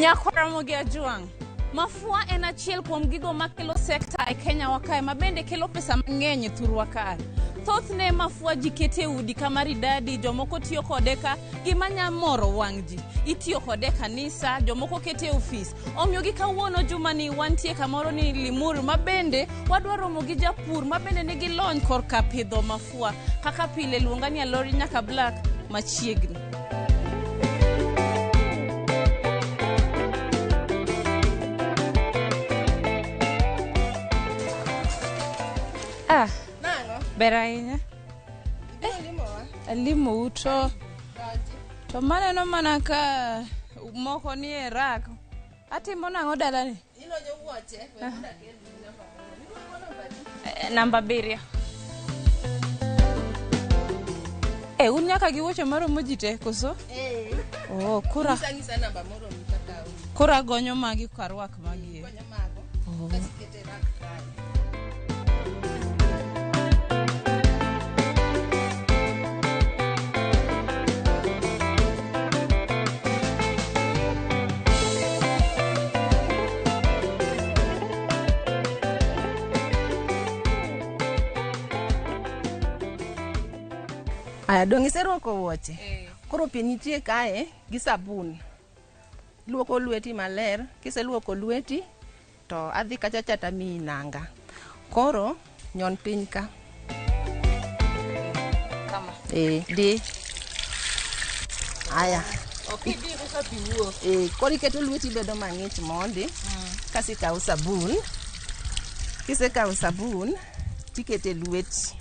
Nyako Ramogi Ajwang'. Mafua en achiel kuom gigo makelo sekta e Kenya wa kae ma bende kelo pesa mang'eny e thurwa kae. Thothne mafua ji keto e udi ka maridadi, jomoko tiyo kode ka gima nya moro wang' ji. Itiyo kode e kanisa, jomoko kete e ofis. Omiyo gi kawuono jumani wantie kamoro ni Limuru ma bende wadwa romo gi japur ma bende nigi lony korka pidho mafua. Kaka pile luonga ni Alori nyaka Black machiegni. Ah, Nang'o? ber ahinya. Ibiro limowa? Alimou to Donji. to maneno mana ka moko nie rak. Atimo nang'o dalani? Ilonyo wuoche, we mondo akelni namba moro. Iluongo namba adi? Namba abiriyo. Eh, un nyaka gi wuoche maromo ji te koso? Eh. Oh, koro Nyisa anyisa namba moromi takawo. koro agonyo magi karwak magi. e. Gonyo mago. Kasto ikete e rak kae. Aya, dong' iserwako wuoche? Koro pi nitie kae gi sabun. Iluoko lweti maler, kiseluoko lweti to adhi kacha cha tamiyi nanga. Koro nyon piny ka. Kama. Eh, di. Aya. Ok idhi koka pi wuok. Eh, koro iketo lweti bedo mang'ich mondi. Kasto ikawo sabun. Kisekawo sabun, tikete lweti.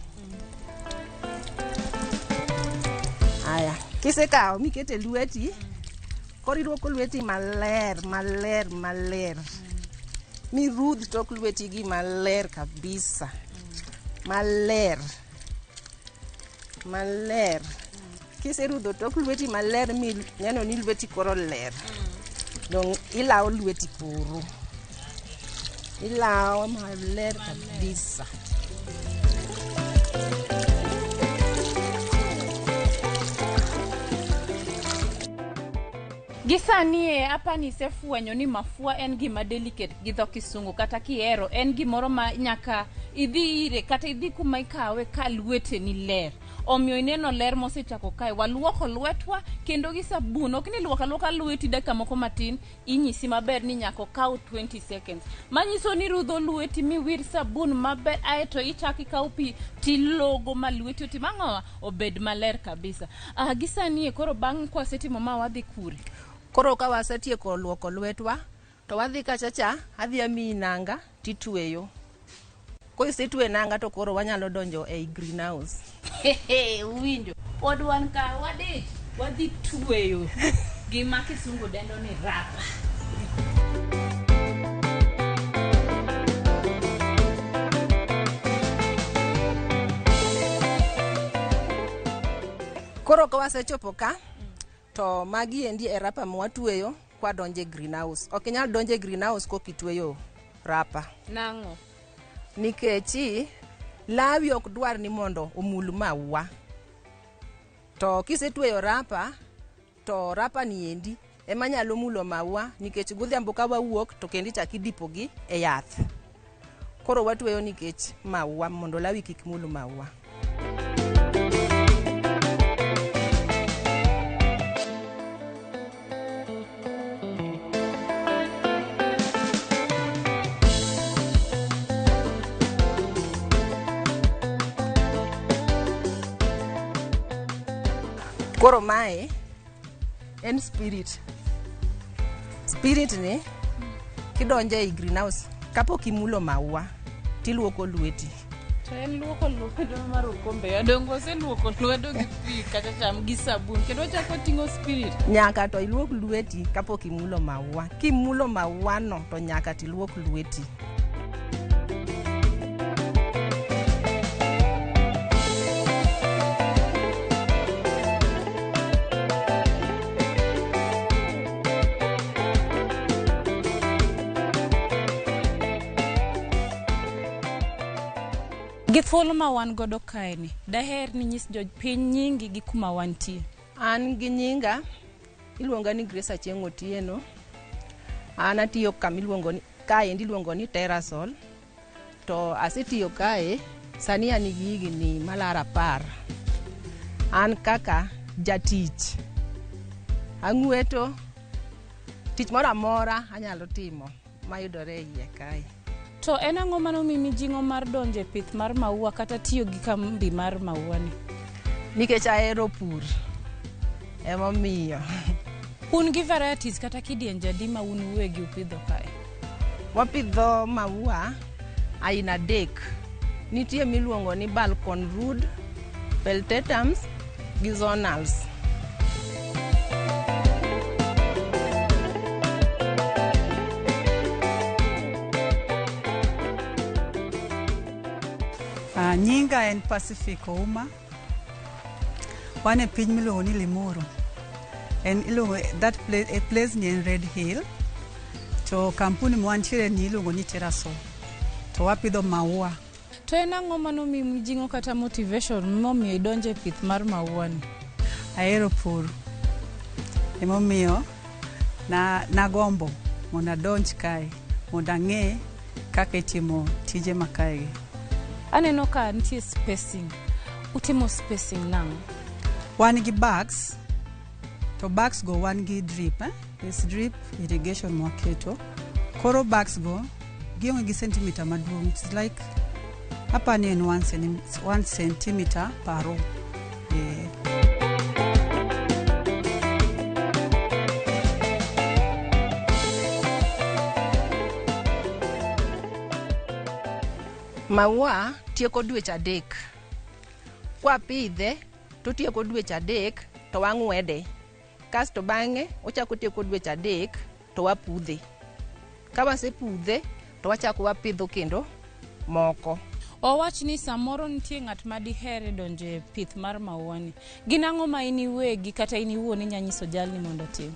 Aya, kisekawo mikete lweti, koro iluoko lweti maler, maler, maler. Mirudh tok lweti gi maler kabisa. Maler. Maler. Kiserudho tok lweti maler mineno ni lweti koro ler. Dong' ilawo lweti koro. Ilawo maler kabisa. Gi sani e apani isefwenyo ni mafua en gima delicate gi dho kisungu kata kihero en gimoro ma nyaka idhi ire kata idhi kuma ikawe ka lweteni ler. Omiyo ineno ler mosechako kae waluoko lwetwa kendo gi sabun ok ni luoko aluoka lweti dakika moko matin inyisi maber ni nyaka okaw 20 seconds manyiso ni rudho lweti miwir sabun maber aeto ichak ikaw pi tilogo ma lweti otim ang'owa obed maler kabisa. Ah, gi sani e koro bang' kwasetimo ma wadhi kure? Koro ka wasetieko luoko lwetwa, to wadhi kacha cha, adhi amiyi nanga titweyo. Kosetwe nanga to koro wanyalo donjo ei greenhouse. Uwinjo, pod wan ka wadich, wadhi tweyo gima kisungu dendo ni wrapper. Koro ka wasechopo ka, to magi endi e wrapper mwatweyo kwadonjo e greenhouse. Ok inyal donjo e greenhouse kok itweyo wrapper. Nang'o? Nikech lawi ok dwar ni mondo omul maua. To kisetweyo wrapper, to wrapper ni endi ema nyalo mulo maua nikech godhiambo ka wawuok to kendo ichak idipo gi e yath. Koro watweyo nikech maua mondo lawi kik mul maua. Koro mae en spirit. Spirit ni kidonjo ei greenhouse kapok imulo maua tiluoko lweti. To en luoko lwedo mar okombe. Adongo oseluoko lwedo gi pi kata cham gi sabun kendo ochako ting'o spirit. Nyaka to iluok lweti kapok imulo maua. Kimulo maua no to nyaka tiluok lweti. Gi thuolo ma wan godo kae ni, daher ni nyis jopiny nyingi gi kuma wantie. An gi nyinga iluonga ni Grace Achieng' Otieno. An atiyo kama iluongo ni kaendi iluongo ni Terasol. To asetiyo kae sani an gi higni malaro 10. An kaka jatich ang'weto tich moro amora anyalo timo mayudore e iye kae. To en ang'o manomiyi mijing'o mar donjo e pith mar maua kata tiyo gi kambi mar maua ni? Nikech ahero pur emomiyo. Un gi varieties kata kidienje adi ma un uwegi upidho kae? Wapidho maua aina 3. Nitie miluongo ni balcon root, peltatums gi zonals. Nyinga en Pacific Ouma. Wan e piny miluongo ni Limuru. En iluongo that place, a place ni en Red Hill. To kampuni mwantiere ni iluongo ni Terasol. To wapidho maua. To en ang'o manomiyi mijing'o kata motivation momiyo idonjo e pith mar maua ni? Ahero pur. Emomiyo nagombo mondo adonj kae, mondo ang'e kaka itimo tije ma kae gi. Aneno ka nitie spacing. Utimo spacing nang'o? Wan gi bags, to bags go wan gi drip, eh? It's drip irrigation mwaketo. Koro bags go gionge gi centimeter maduong'. It's like apani en 1 centimeter per row. Yeah. Maua tieko dweche 3. Kwapidhe to tieko dweche 3 to wang'wede. Kasto bang'e ochako tieko dweche 3 to wapudhe. Ka wasepudhe to wachako wapidho kendo moko. Owach ni samoro nitie ng'at ma diher donjo e pith mar maua ni. Gin ang'o ma in iwegi kata in iwuon inya nyiso jalni mondo otim?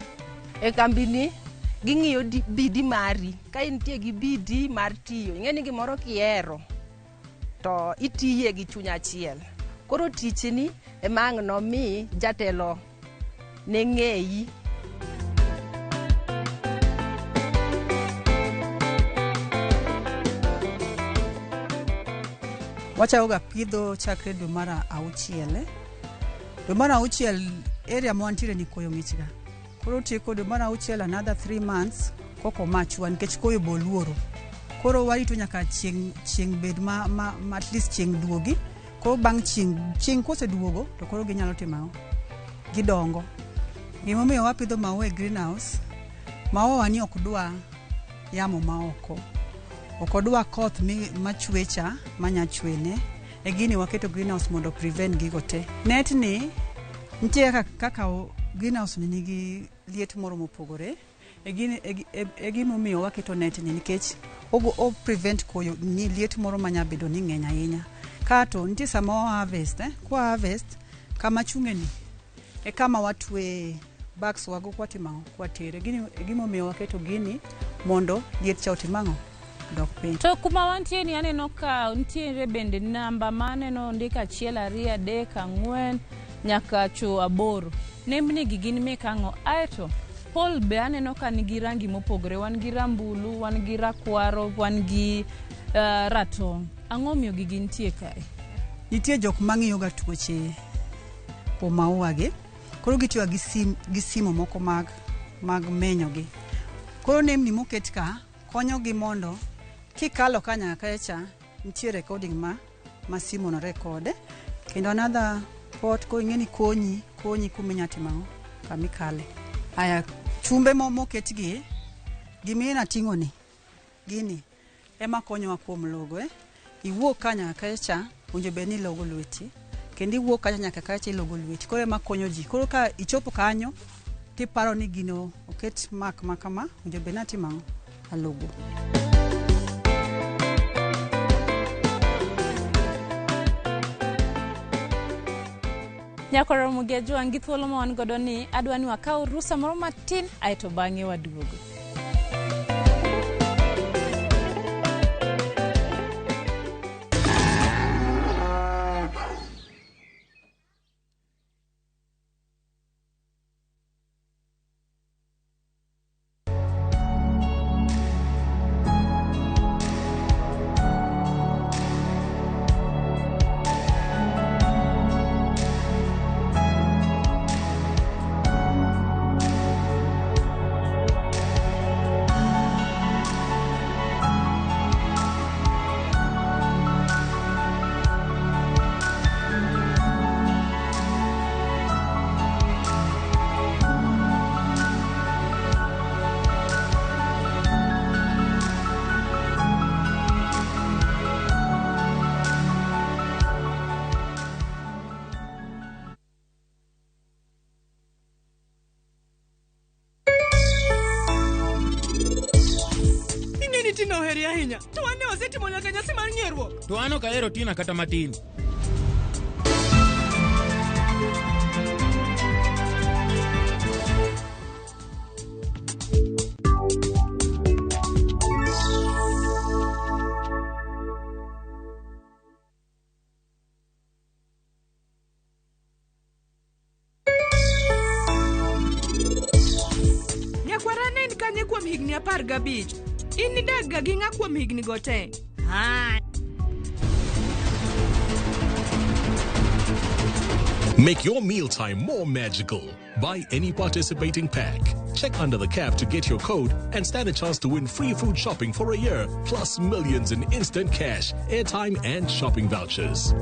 E kambini ging'iyo bidi mari. Ka intie gi bidi mar tiyo, ing'e ni gimoro kihero to itiye gi chuny achiel. Koro tichni ema ang' nomi jatelo ne ng'eyi. Wachakoga pitho chakre dwe mar 6. Dwe mar 6 area mwantiere ni koyo ng'ich ga. Koro tieko dwe mar 6 another 3 months koko machwa nikech koyo bo luoro. Koro warito nyaka chieng' bed ma at least chieng' duogi. Koro bang' chieng' koseduogo to koro ginyalo timo ang'o? Gidongo. Gimomiyo wapidho maua e greenhouse, maua ni ok dwa yamo maoko. Ok odwa koth machwecha manya chwene. E gini waketo greenhouse mondo prevent gigo te. Net ni nitie kaka greenhouse ni nigi liet moro mopogore. E gini, e gimomiyo waketo net ni nikech o prevent koyo ni liet moro manya bedo ni ng'eny ahinya. Kato nitie sama wa harvest, Kwa harvest kama chunge ni e kama watwe bags wago kwatimo ang'o? Kwatere. Gini e gimomiyo waketo gini mondo liet cha otim ang'o? Dok piny. To kuma wantie ni aneno ka nitiere bende namba ma aneno ondik 1 2 3 4 nyaka 8. Nembni gi gin mek ang'o? Aeto pol be aneno ka nigi rangi mopogore. Wan gi rambulu, wan gi rakwaro, wan gi ratong'. Ang'o omiyo gigi nitie kae? Nitie jok mang'iyo ga tuoche kuom maua gi. Koro gitiyo gi gi simo moko mag menyo gi. Koro nembni moket ka konyo gi mondo kikalo ka nyaka kae cha nitie recording ma simo no record. Kendo another pot ko ing'e ni konyi kuma inya timo ang'o? Kama ikale. Aya, chumbe moket gi, gima ating'o ni, gini ema konyowa kuom logo, Iwuok ka nyaka kae cha, owinjo bed ni ilogo lweti. Kendo iwuok kacha nyaka kae cha ilogo lweti. Koro ema konyo ji. Koro ka ichopo kanyo, tiparo ni gino oket mark ma kama, owinjo bed ni atimo ang'o? Alogo. Nyakoro Ramogi Ajwang' gi thuolo ma wan godo ni adwa ni wakaw rusa moro matin aeto bang'e waduogo. ahinya. To wan ne wasetimo nyaka nyasi mar ng'ieruok. To an ok ahero Tina kata matin. Nyakwara ne en kanye kuom higni 15. In nidak ga gi ng'a kuom higni go te? Ah. Make your mealtime more magical. Buy any participating pack. Check under the cap to get your code and stand a chance to win free food shopping for a year, plus millions in instant cash, airtime, and shopping vouchers.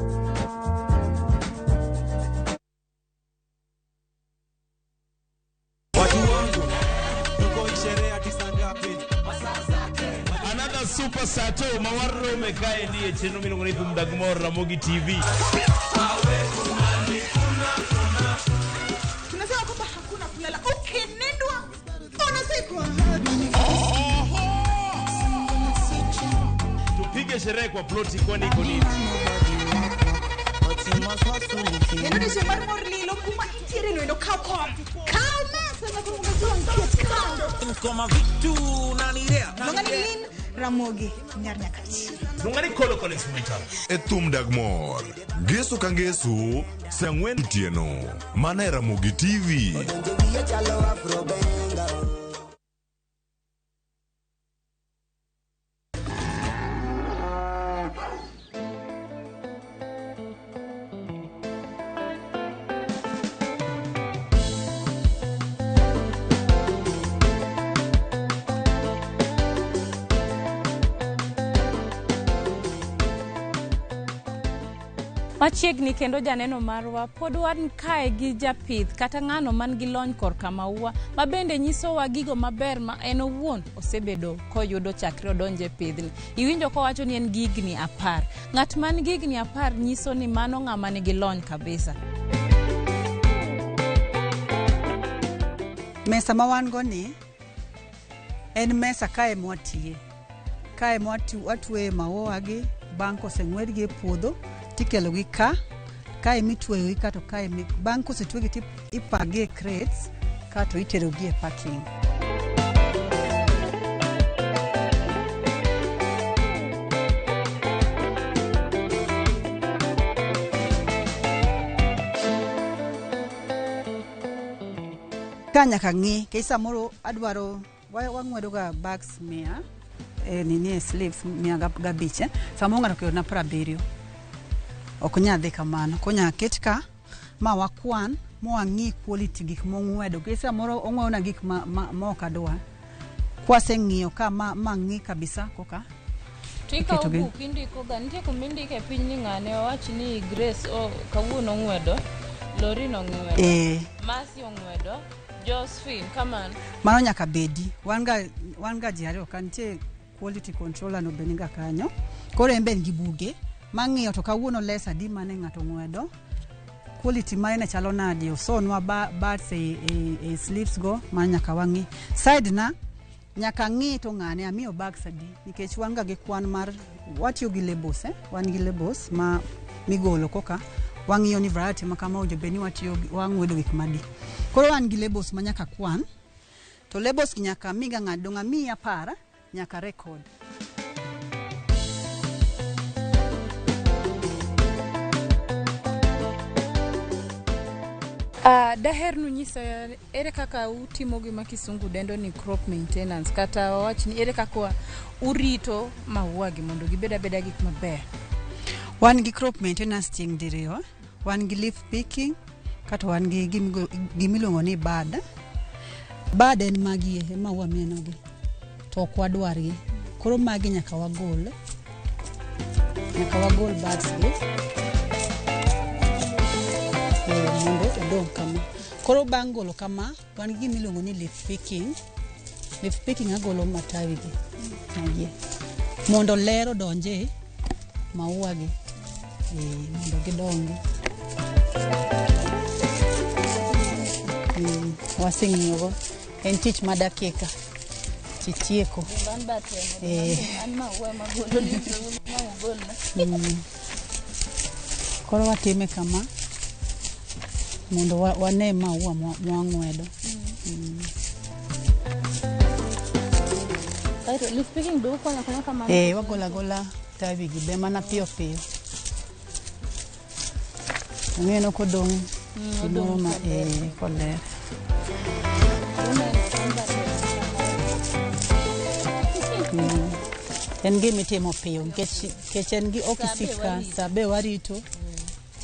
Another super sato mawarome kae ni e chenro miluongo ni Thum Dag Mor Ramogi TV. Tunasema kwamba hakuna kulala. Ukinindwa unazikwa. Tupige sherehe kwa ploti kwani iko nini? Kendo odiochieng' mar mor lilo kuma intiere no endo kaw kom. Kaw mesa nyaka mondo ket kando. Koma vitu nanirea. Luonga ni Lynn Ramogi Nyar Nyakach. Luonga ni Kolo Kolo Instrumental. E thum dag mor ngeso ka ngeso saa ang'wen otieno mana e Ramogi TV. Machiegni kendo janeno marwa pod wan kae gi japith kata ng'ano man gi lony korka maua ma bende nyisowa gigo maber ma en owuon osebedo koyudo chakre odonje pidhni. Iwinjo kowacho ni en gi higni 10. Ng'at man gi higni 10 nyiso ni mano ng'ama nigi lony kabisa. Mesa ma wan go ni en mesa kae mwatiye. Kae watweye maua gi bang' koseng'wedgi e puodho tikelogi ka, kae mitweyogi ka to kae bang' kosetwegi to ipagi e crates kato iterogi e parking. Ka nyaka ng'i, nikech samoro adwaro wang'wedo ga bags 100 nini e sleeves 105, samoro ng'ato okelona 70. Ok nyal dhi kamano. Koro nyaka ket ka ma wakwan ma wang'i quality gik mong'wedo. Nikech samoro ong'wedona gik ma ok adwar. Kwaseng'iyo ka ma ng'i kabisa koka To ikawo buk indiko ga, nitie kuma indike piny ni ng'ane owach ni Grace kawuono ong'wedo, Lorin ong'wedo, Mercy ong'wedo, Josephine, kamano. Mano nyaka bedi. Wan ga ji ariyo ka nitie quality controller no be niga kanyo. Koro en be en gi buge mang'iyo to kawuono less adi mane ng'ato ong'wedo, quality mare ne chalo nade, osonwa bats e slips go, mano nyaka wang'i. Side na nyaka ng'i to ng'ane amiyo bags adi, nikech wan ga gi kwan mar watiyo gi labels, wan gi labels ma migolo koka wang'iyo ni variety ma kama owinjo bed ni watiyo wang'wedo gik madi. Koro wan gi labels ma nyaka kwan, to labels gi nyaka miga ng'ato dong' amiyi 10 nyaka record. Daher nunyisa ere kaka utimo gima kisungu dendo ni crop maintenance, kata wawach ni ere kaka urito maua gi mondo gibed abeda gik maber. Wan gi crop maintenance chieng' diriyo, wan gi leaf picking kata wan gi gimiluongo ni bud. Bud en magi e maua minenogi to ok wadwargi, koro magi nyaka wagol, buds gi mondo odong' kama. Koro bang' golo kama, wan gi gima iluongo ni leaf picking. Leaf picking agolo matawi gi magie mondo ler odonje maua gi, mondo gidongi. Waseng'iyogo, en tich ma dakika. Titieko. An ba temo. Eh. An maua magolo ni to un ma ugolna. Koro watime kama mondo wane maua mwang'wedo. Kaito leaf picking be ukonyo akonya kamano. Eh, wagola gola tawi gi be mana piyo piyo. Ang'eno kodong' gimoro ma koler. Uneno an ba temo. En gima itimo piyo nikech en gi ok Sa be isik ka warito. sa be warito.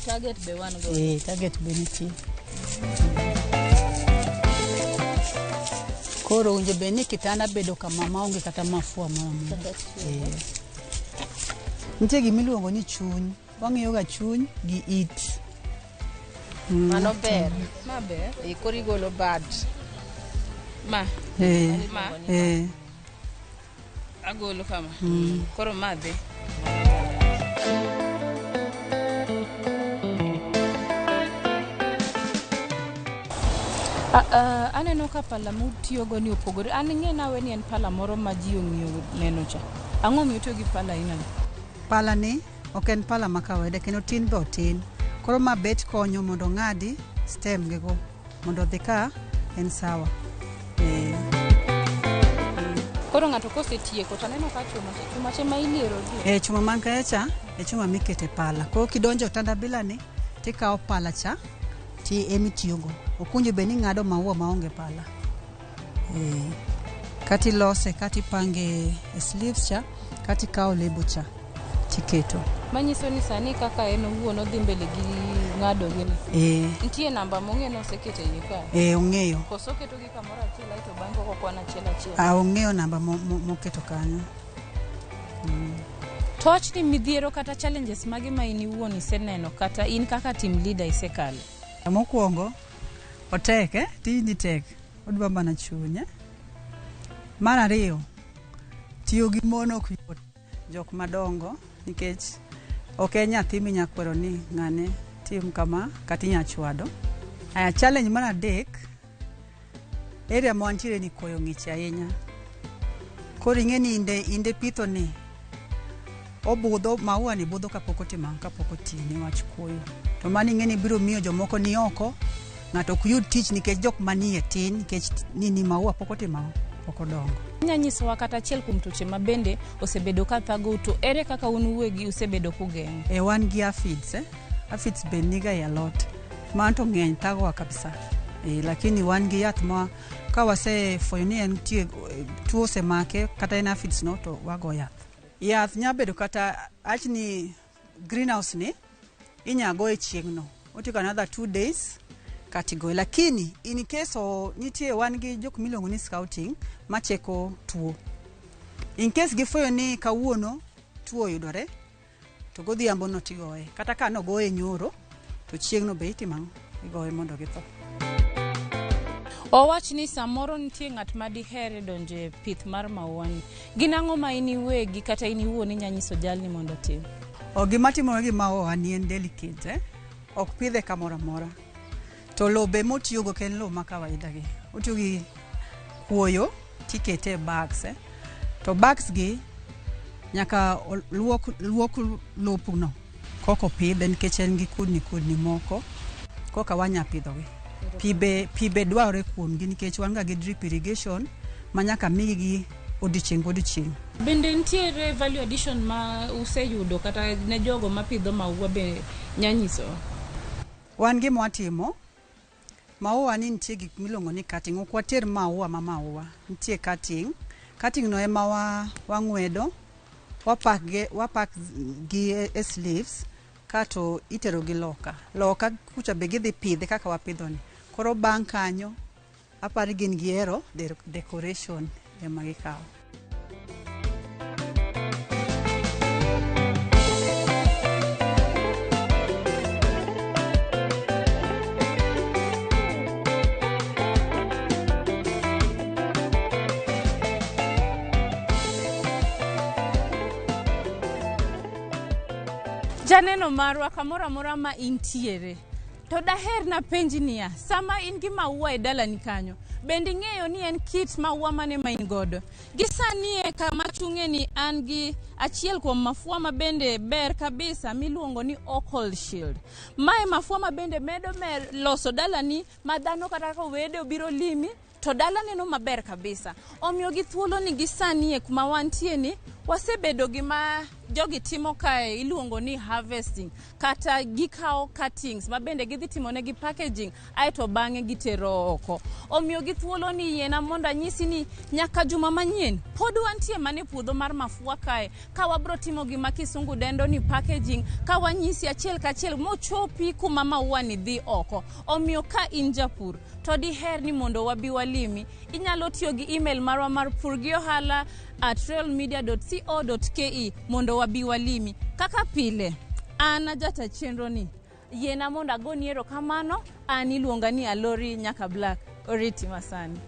Target be wan go. Eh, target be nitie. Koro owinjo bed ni kitanda bedo kama maonge kata mafua moro amora. Kata achiel. Eh. Nitie gimiluongo ni chuny. Wang'iyo ga chuny gi it. Mano ber. Ma ber. Eh, koro igolo bad. Ma. Eh, Ma. eh. Agolo kama. Koro ma dhi. Aneno ka pala mutiyogo ni opogore. An ing'e nawe ni en pala moro ma ji ong'iyo neno cha. Ang'o miyo utiyo gi pala aina ni? Pala ni ok en pala ma kawaida kendo tin be otin. Koro ma bet konyo mondo ong'adi stem gi go mondo odhi ka en sawa. Eh. Koro ng'ato kosetieko to aneno ka chuma cha, chuma cha ma iliero gi. E chuma man kae cha e chuma mikete pala. Koro kidonjo e otanda bila ni tikawo pala cha ti emitiyogo. Ok owinjo bed ni ing'ado maua maonge pala. Eh. Kata ilose kata ipange e sleeves cha kata ikawo lebo cha tiketo. Manyiso ni sani kaka en owuon odhi mbele gi ng'ado gi ni. Eh, Nitie namba mong'e ni osekete iye ka. eh, ong'eyo. Koso oketogi kamoro achiel aeto bang'e koko kwan achiel achiel. Ah, ong'eyo namba moketo kanyo. To wach ni midhiero kata challenges mage ma in iwuon iseneno kata in kaka team leader isekale. Mokwongo, otek eh? Tijni tek. Odwa mana chuny eh? Mar ariyo, tiyo gi mon ok yot. Jok madongo nikech ok en nyathi minya kwero ni ng'ane tim kama kata inya chwado. Aya, challenge mar adek, area ma wantiere ni koyo ng'ich ahinya. Koro ing'e ni inde pitho ni obudho maua ni budho kapok otimo ang'o, kapok oti niwach koyo. To mano ing'e ni biro miyo jomoko ni oko ng'ato ok yud tich nikech jok manie tin nikech nini maua pok otimo ang'o, pok odongo. Inya nyisowa kata achiel kuom tuoche ma bende osebedo ka thagou to ere kaka un uwegi usebedo kugeng'o? E wan gi aphids eh? Aphids be niga e alot. Mano to ng'eny thagowa kabisa. E, lakini wan gi yath ma ka wasefwenyo ni en tie tuo osemake kata en aphids no to wago yath. Yath nya bedo kata ach ni greenhouse ni inya goye chieng' no. Otieko another 2 days kata igoye. Lakini in case o nitie wan gi jok miluongo ni scouting macheko tuo. In case gifwenyo ni kawuono tuo oyudore to godhiambo no tigoye. Kata ka nogoye nyoro to chieng' no be itimo ang'o? Igoye mondo githo. Owach ni samoro nitie ng'at ma diher donjo e pith mar maua ni. Gin ang'o ma in iwegi kata in iwuon inya nyiso jalni mondo otim? O gima timore gi maua ni en delicate eh? Ok pidhe kamoro amora. To lowo be motiyogo ok en lowo ma kawaida gi. Otiyo gi kuoyo tikete e bags eh? To bags gi nyaka luok lopno koko pidhe nikech en gi kudni moko koka wanya pidhogi. Pi be dwarore kuomgi nikech wan ga gi drip irrigation ma nyaka migi gi odiochieng' godiochieng'. Bende nitiere value addition ma useyudo kata ne jogo mapidho maua be nya nyiso? Wan gima watimo, maua ni nitie gik miluongo ni cutting. Ok water maua ma maua. Nitie cutting. Cutting no ema wang'wedo, wapak gi e sleeves kato itero gi loka. Loka kucha be gidhi pidhe kaka wapidho ni. Koro bang' kanyo, aparo gin gihero decoration ema gikawo. Janeno marwa kamoro amora ma intiere, To daher napenji niya, sama in gi maua e dalani kanyo, bende ing'eyo ni en kit maua mane ma in godo? Gi sani e kama achung'e ni an gi achiel kuom mafua ma bende ber kabisa miluongo ni Ocal Shield. Mae mafua ma bende medo mer loso dalani ma dhano kata ka wede obiro limi to dala neno maber kabisa. Omiyo gi thuolo ni gi sani e kuma wantie ni wasebedo gi ma jogi timo kae iluongo ni harvesting kata gikawo cuttings ma bende gidhi timonegi packaging aeto bang'e gitero oko. Omiyo gi thuolo ni yiena mondo anyisi ni nyaka juma manyien pod wantie mana e puodho mar mafua kae ka wabro timo gima kisungu dendo ni packaging ka wanyisi achiel kachiel mochopi kuma maua ni dhi oko. Omiyo ka in japur to diher ni mondo wabi walimi, inyalo tiyo gi email marwa mar purgiohala@realmedia.co.ke mondo wabi walimi. Kaka pile, an ajata chenro ni yiena mondo agoni erokamano, an iluonga ni Alori Nyaka Black. Oriti masani.